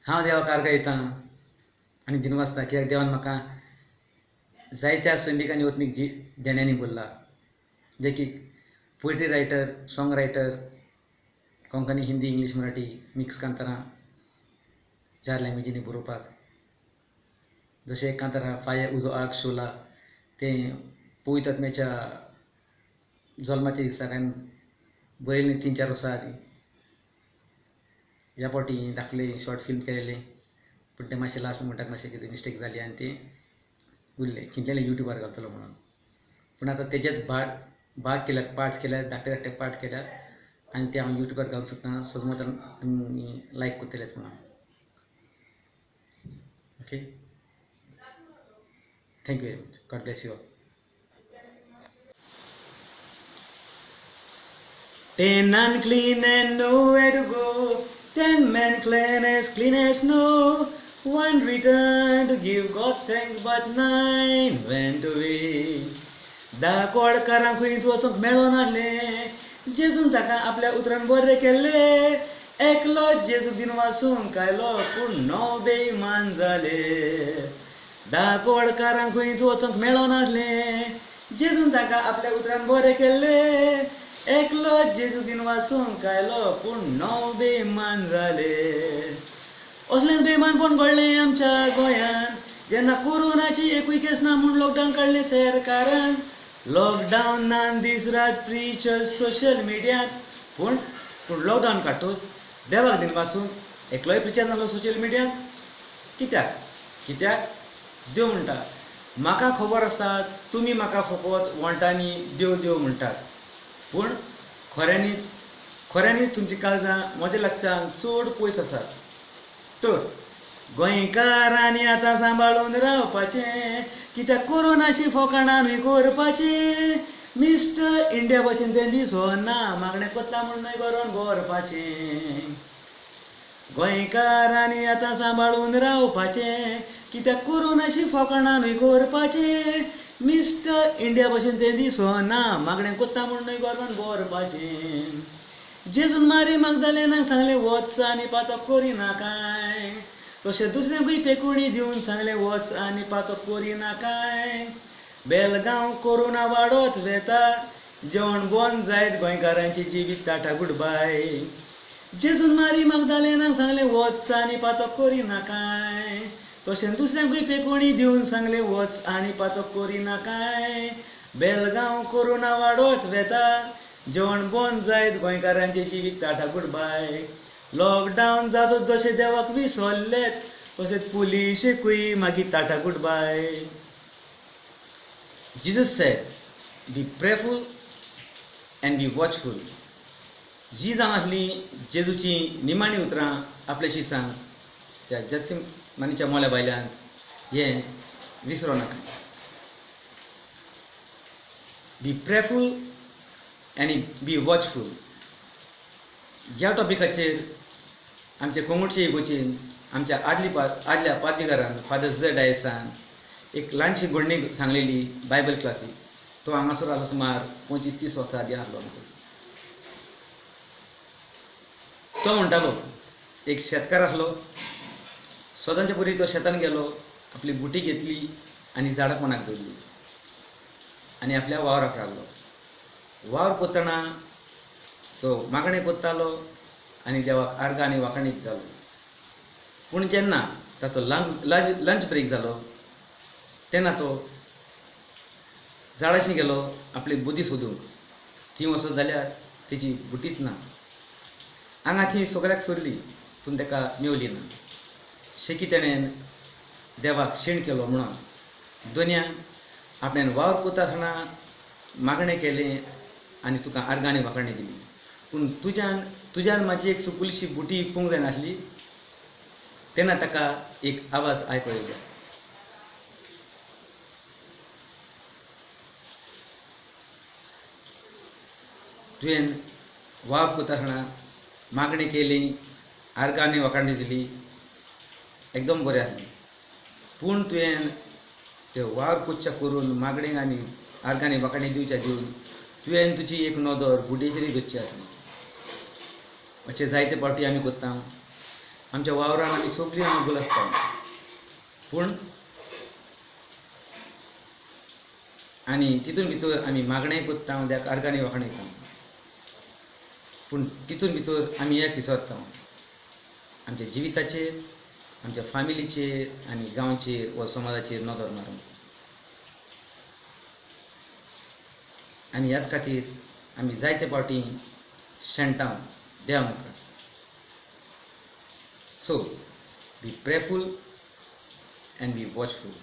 हांव देवाक आर्गां येता आनी दिनवासता कित्याक देवान म्हाका जायत्या सैमीक आनी आत्मीक देण्यांनी भरला. देखीक poetry writer, song writer, Konkani, Hindi, English, Marathi mix कांतारां 4 लँग्वेजींनी बरोवपाक. जशें एक कांतार आहा फायर उजो आग शोला, तें पवित्र आत्म्याच्या जल्माच्या दिसाक हांवें बरयलें 3-4 वर्सां आदीं. ह्या फावटी धाकलें शॉर्ट फिल्म केलेलें, पूण तें मातशें लास्ट मुमेंटाक मातशें कितें मिस्टेक जाली आनी तें उरलें. चिंतलेलें यूट्यूबार घालतलो म्हणून, पूण आतां तेजेच भाग केल्यात, पार्ट्स केल्यात, धाकटे धाकटे पार्ट केल्यात आनी ते हांव यूट्यूबार घालूंक सोदतां. सोजमतान तुमी लायक करतलेत म्हणून. Okay, thank you very much. God bless you all. 10 unclean and nowhere to go, 10 men clean as snow, 1 returned to give God thanks, but 9 went away. 10 कोडकारांक खंयच वचूंक मेळनासलें, जेजून ताका आपल्या उतरान बरें केल्लें. एकलो जेजू दिनवासूंक आयलो, पूण 9 बेईमान जाले. 10 कोडकारांक खंयच वचूंक मेळनासलें, जेजून ताका आपल्या उतरान बरें केल्लें. एकलो जेजू दिनवासूंक आयलो, पूण 9 बेईमान जाले. असलें बेईमानपण घडलें आमच्या गोंयांत, जेन्ना कोरोनाची एकूय केस ना म्हूण लॉकडावन काडलें सरकारान. लॉकडावनान दीस रात प्रिचर्स सोशल मिडियांत, पूण पूण लॉकडावन काडटूच देवाक दिनवासून एकलोय प्रिचर नासलो सोशल मिडियांत. कित्याक? कित्याक देव म्हणटा म्हाका खबर आसा तुमी म्हाका फकत वण्टांनी देव देव म्हणटात, पूण खऱ्यांनीच खऱ्यांनीच तुमची काळजां म्हज्या लागच्यान चड पयस आसात. तर गोंयकारांनी आतां सांबाळून रावपाचें, कित्याक कोरोनाची फोकाणां न्हय करपाचें. मिस्टर इंडिया भशेन तें दिसना, मागणें कोत्ता म्हूण न्हय करून भरपाचें. गोंयकारांनी आतां सांबाळून रावपाचें, कित्याक कोरोनाची फोकाणां न्हय करपाचें. मिस्टर इंडिया भशेन तें दिसना, मागणें कोत्ता म्हूण न्हय करून भरपाचें. जेजून मारी मागदालेनाक सांगलें वच आनी पातक करिनाकाय, तशें दुसऱ्यांकूय पेकुणी दिवन सांगलें वच आनी पातक करिनाकाय. बेलगांव कोरोना वाडत वेता, जेवण बंद जायत गोंयकारांची जिवीत टाटा गुड बाय. जेजून मारी मागदालेनाक सांगलें वच आनी पातक करिनाकाय, तशें दुसऱ्यांकूय पेकुणी दिवन सांगलें वच आनी पातक करिनाकाय. बेलगांव कोरोना वाडत वेता, जेवण बंद जायत गोंयकारांचें जिवीत टाटा गुड बाय. लॉकडावन जातूच जशें देवाक विसरलेत, तशेंच पुलिशेकूय मागीर tata good bye. Jesus said, be prayerful and be watchful. जी जावन आसली जेजूची निमाणी उतरां आपल्या शिसांक त्या जसिमानीच्या मोल्या भायल्यान हें विसरो नाका. Be prayerful and be watchful. ह्या टॉपिकाचेर आमचे कोंगुटचे इगोचीन आमच्या आदल्या पादविगारान फादर जुझे डायसान एक ल्हानशी घडणी सांगलेली बायबल क्लासीक. तो हांगासर आसलो सुमार 25-30 वर्सां आदीं आसलो हांगासर. तो म्हणटालो एक शेतकार आसलो, सदांचे परी तो शेतान गेलो, आपली बुटी घेतली आनी झाडां पोंदाक दवरली आनी आपल्या वावराक लागलो. वावर करतना तो मागणें करतालो आनी देवाक आर्गां आनी वाखाणी दितालो. पूण जेन्ना ताचो लंच ब्रेक जालो तेन्ना तो झाडाशी गेलो आपली बुद्दी सोदूंक. थंय वचत जाल्यार तेजी बुटीच ना. हांगा थंय सगळ्याक सोदली पूण ताका मेवली ना. शेकी तेणेन देवाक शीण केलो म्हणून दोनया आपणें वावर करता आसतना मागणें केलें आनी तुका आर्गां आनी वाखाणी दिली, पूण तुज्यान तुज्यान म्हाजी एक सुपुल्लीशी बुटी पोवंक जायनासली. तेन्ना ताका एक आवाज आयको येयलो. तुवें वावर करता आसतना मागणी केली, आर्गां आनी वाखाणी दिली, एकदम बरें आसलें, पूण तुवें ते वावर करच्या करून मागणेक आनी आर्गां आनी वाखाणी दिवच्या दिवन तुवें तुजी एक नदर बुटीचेरय दवरची आसली. अशें जायते फावटी आमी करता. आमच्या वावरान आमी सगळीं आमी गुल आसता, पूण आनी तितून भितर आमी मागणें करता, त्या आर्गांनी वाखणयता, पूण तितून भितर आमी एक विसरता, आमच्या जिविताचेर, आमच्या फामिलीचेर आनी गांवचेर वा समाजाचेर नदर मारून. आनी ह्याच खातीर आमी जायते फावटी शेणटा देवा मुखार. So be prayerful and be watchful.